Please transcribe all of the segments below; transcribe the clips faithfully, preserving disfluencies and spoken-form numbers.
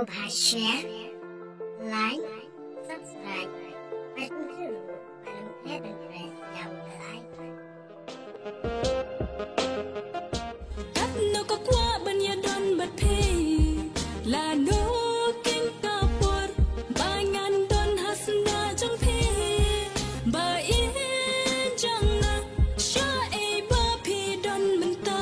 Share, like, subscribe, bad kynthih ruh ba lam klet ban press ïa u bell icon. Katno ka kwah ban ïadon bad phi, lano kin ka por ba ngan don ha sla jong phi, ba ïeit jong nga shaei ba phi don mynta.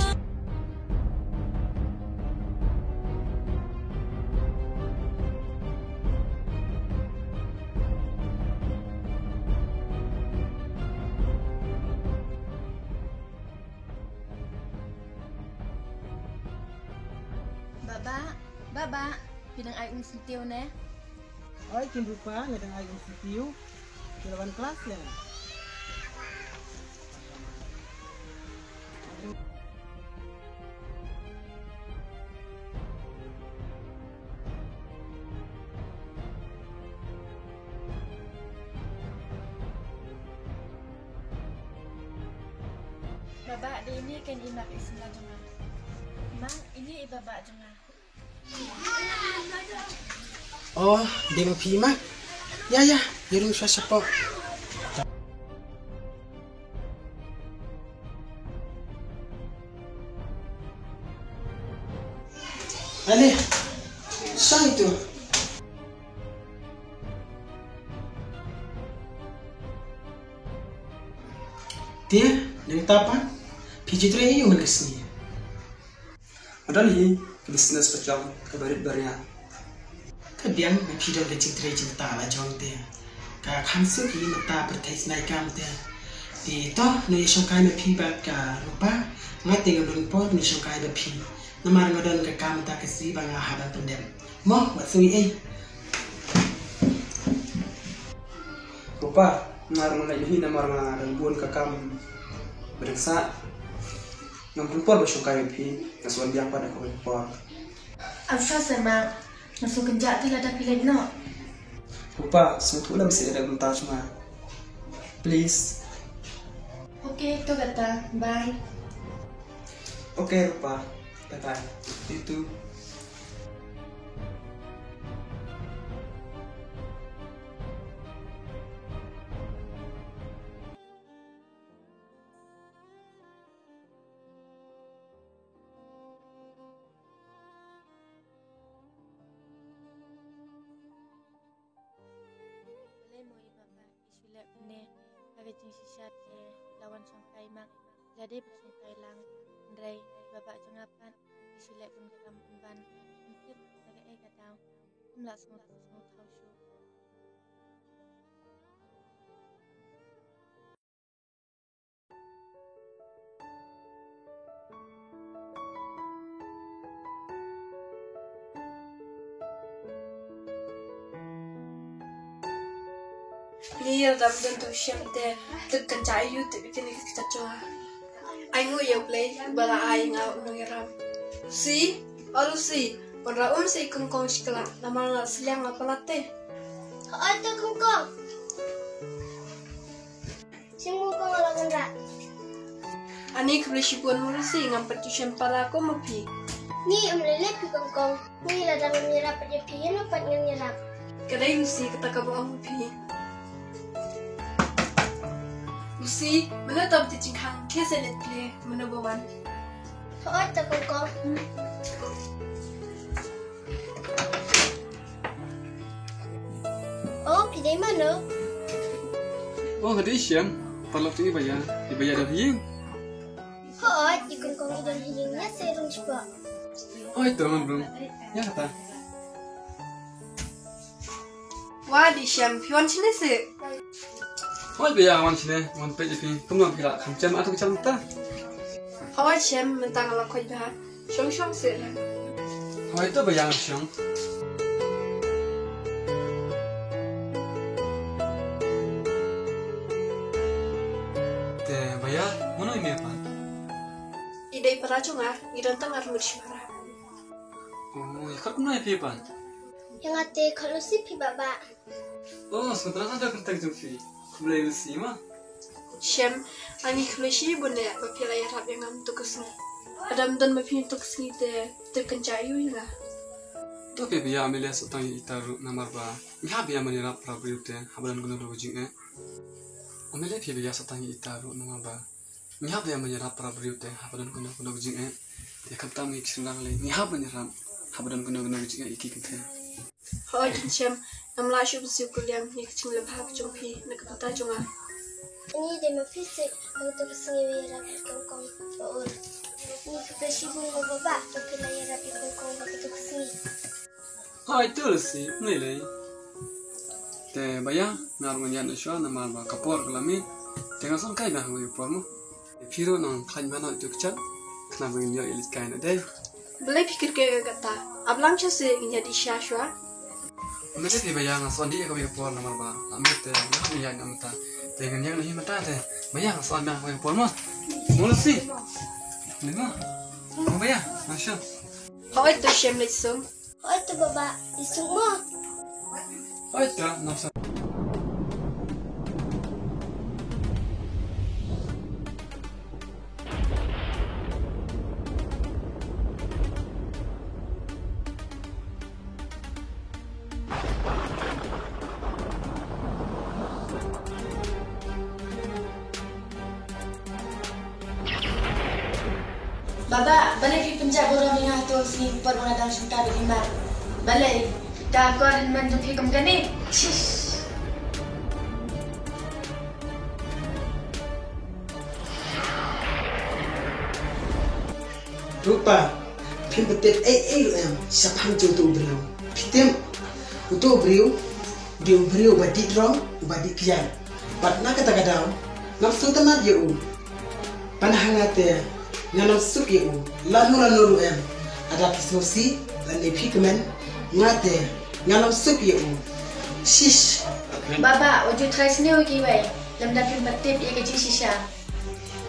Baba, baba, phi dang ai umsyntiew ne? Oi, Kin Rupa, nga dang ai umsyntiew. Phi la wan klas ne? Baba, dei ini kan i mak i samla jong nga. Mang, ini i baba jong nga. Oh, dei ma phi ma. Ïa, ïa, ïa rung sha shapoh. Ale, shong itu. Te, nangta pat phi ju trei aïu man ka sngi? Nga don hi ka business pajong kaba rit ba riang. Ka biang ba phi don ka jingtrei jingktah la jong te. Ka kham suk hi mynta pyrthei snai kam te. Te to, ngan ïa shongkai ma phi bad ka Rupa. Nga te ngam don por ngan ïa shongkai bad phi. Namar nga don ka kam mynta ka sngi ba nga hap ban pyndep. Mo, wat sngew ei. Rupa, nga ruh ngan leit hi namar nga don bun ka kam ba dang sah. Ngam pynpor ba shongkai ïa phi, nga shu wan biang pat da kawei ka por. Am shuwa seh ma, nga shu kynjah te lada phi leit noh. Rupa, sngewthuh lem seh da ka bynta jong nga. Please. Okay, to kata, bye. Okay, Rupa, bye bye. You too. Balei mo i baba i shu leh kumne, ha ka jingshisha te la wan shongkai ma, la dei ban shongkai lang. Hynrei i baba jong nga pat i shu leh bun kam pynban, ym tip na kaei ka daw. Ym lah sngewthuh sngewthaw shuh. Ngi ïa dam don tu shem te, te kan cha yu te bikin ni ka cha. Ai ngu ïa u Blei ba la ai nga u nongïalam. Lucy, o Lucy, wanrah um sa i kongkong shi kylla, namar nga la sliang nga palat te. Hooid te kongkong. Sing kongkong la wanrah. Ani khublei shibun mo Lucy, ngam pat ju shem para kum ma phi. Ni, ym lei lei phi kongkong. Ni, lada ngam ïarap pat ïa phi, ïano pat ngan ïarap? Ka dei Lucy kata kaba ong ma phi. Lucy, mano tam te jingkhang, khie sa leit plie, mano ba wan. Hooid te kongkong. Oh, phi dei mano? Oh, ka dei Shem. Paralok jong i Baya. I Baya don ha ïing. Hooid, i kongkong i don ha ïing, ïa sa rung shapoh. Hooid to, ngan rung. Ïa kata. Wa, dei Shem, phi wan shane seh? Hooid Baya, wan shane, wan peit ïa phi. Kumno phi la kham jem, atu ka jem mynta? Hooid Shem, mynta nga la khot bha. Shong shong seh. Hooid to Baya, shong. Te Baya, mano i mei pat? I dei para jong nga, ngi don tang arngut shipara. Oh, ïa khot kumno ïa phi pat? Ïa nga te khot Lucy phi baba. Oh, sngewtynnat da kyrteng jong phi. Khublei Lucy ma. Shem, ani khublei shibun eh ba phi la ïarap ïa nga mynta ka sngi. Lada ym don ma phi mynta ka sngi te, te kan jia aiu ïa nga. To phi ba ïa, ym leh sah tang ïa ita ruh namar ba ngi hap ïa ban ïarap para briew te haba don kano kano ka jingeh. Ym leh phi ba ïa sah tang ïa ita ruh namar ba ngi hap ïa ban ïarap para briew te haba don kano kano ka jingeh. Te khamtam ngi ki shynrang lei ngi hap ban ïarap haba don kano kano ka jingeh ïa ki kynthei. Hooid Jingshem, ngam lah shuh ban siew kylliang ïa ka jingleh bha ka jong phi na ka bynta jong nga. Ngi dei ma phi seh ha kato ka sngi ba ïarap ïa Kong Kong ba ur. Ngi khublei shibun mo Baba ba phi la ïarap ïa Kong Kong ha kato ka sngi. Hooid to Lucy, ym lei lei. Te ba ïa, nga ruh ngan ïaid noh shuwa namar ba ka por ka la miet. Te ngan sa kai biang ha kawei ka por mo. Phi ruh nang khlaiñ biang noh ïa ka kjat. Khnang ba ngin ïoh ïa leit kai noh dei. Balei phi kyrkieh ïa kata? Ap lang sha seh, ngin ïaid sha shuwa. Ym lei phi ba ïa, nga sa wan dih ïa kawei ka por namar ba la miet te nga hap ban ïaid noh mynta. Te ngan ïaid noh hi mynta te. Ba ïa, nga sa wan biang ha kawei ka por mo. Mo Lucy. Ni mo. Mo ba ïa, nga shu. Hooid to Shem, leit sum. Hooid to Baba, leit sum mo. Hooid to, nang sum. Baba, balei phi pynjah burom ïa nga ha kato ka sngi ka por ba nga dang shongkha bad i Mak? Balei? Ka akor hynmen jong phi kum kane? Shish! Rupa, phim pat tip ei ei ruh em shaphang jong uto u briew. Phi tip, uto u briew, u dei u briew uba dih drok, uba dih kiad. Bad na kata ka daw, ngam sngewtynnat ïa u. Bad ha nga te, ngan ym suk ïa u. Lano lano ruh em. Lada phi sngewsih, lane phi kmen, nga te, ngan ym suk ïa u. Shish. Baba, wat ju trai sniew ïa kiwei. Lymda phim pat tip ïa ka jingshisha.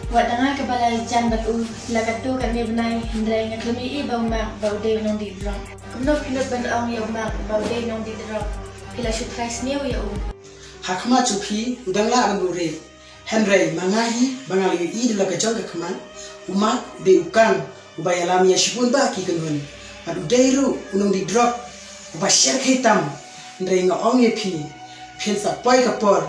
Wat da nga kaba la jan bad u la katto katne bnai, hynrei nga khlem ïohi ba u Mak ba u dei u nongdih drok. Kumno phi nud ban ong ïa u Mak ba u dei u nongdih drok? Phi la shu trai sniew ïa u. Ha khmat jong phi u dang lah ban buhrieh. Hynrei ma nga hi ba nga la ïohi da la ka jong ka khmat, u Mak u dei u kang uba ïalam ïa shibun bah ki kynhun. Bad u dei ruh u nongdih drok uba sher kheitam. Hynrei nga ong ïa phi, phin sa poi ka por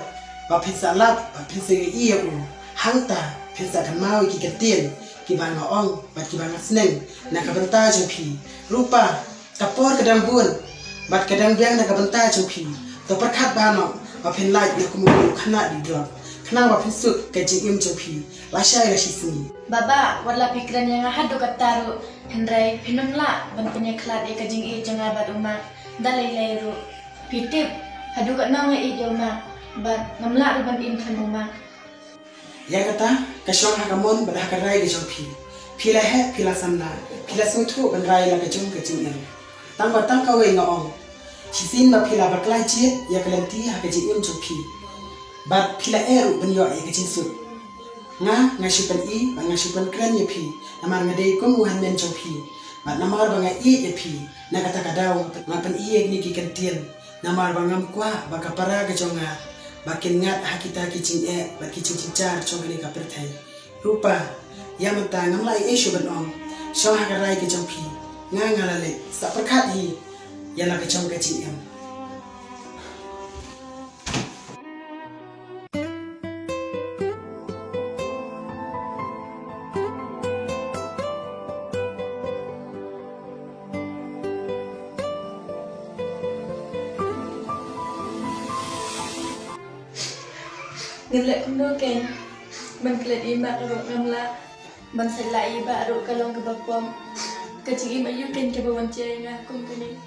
ba phin sa lap, ba phin sa ïohi ïa u. Hangta phin sa kynmaw ïa ki kyntien kiba nga ong bad kiba nga sneng na ka bynta jong phi. Rupa, ka por ka dang bun bad ka dang biang na ka bynta jong phi. To pyrkhat bha noh ba phin lait na kum u khynnah dih drok, khnang ba phin suk ka jingim jong phi lashai lashisngi. Baba, wat la phi kren ïa nga haduh katta ruh, hynrei phin ym lah ban pynïakhlad ïa ka jingïeit jong nga bad u Mak da lei lei ruh. Phi tip, haduh katno nga ïeit ïa u Mak, bad ngam lah ruh ban im khlem u Mak. Ïa kata ka shong ha ka mon bad ha ka rai ka jong phi. Phi la heh, phi la samla, phi la sngewthuh ban rai la ka jong ka jingim. Tang ba tang kawei nga ong, shisien ba phi la bakla jied ïa ka lynti ha ka jingim jong phi, bad phi la eh ruh ban ïoh ïa ka jingsuk. Nga, nga shu pyni bad nga shu pynkren ïa phi namar nga dei kum u hynmen jong phi. Bad namar ba nga ïeit ïa phi, na kata ka daw nga pyn-, nga pyni ïa kine ki kyntien. Namar ba ngam kwah ba ka para ka jong nga ba kin ngat ha kita ki jingeh bad ki jingjynjar jong kane ka pyrthei. Rupa, ïa mynta ngam lah ei ei shuh ban ong. Shong ha ka rai ka jong phi. Nga nga la leit, sa pyrkhat hi ïa la ka jong ka jingim. Ngan leh kumno kein? Ban klet ïa i Mak ruh ngam lah. Ban sait lah ïa i Bah ruh ka long kaba pom. Ka jingim aïu kein kaba wan jia ïa nga kum kane?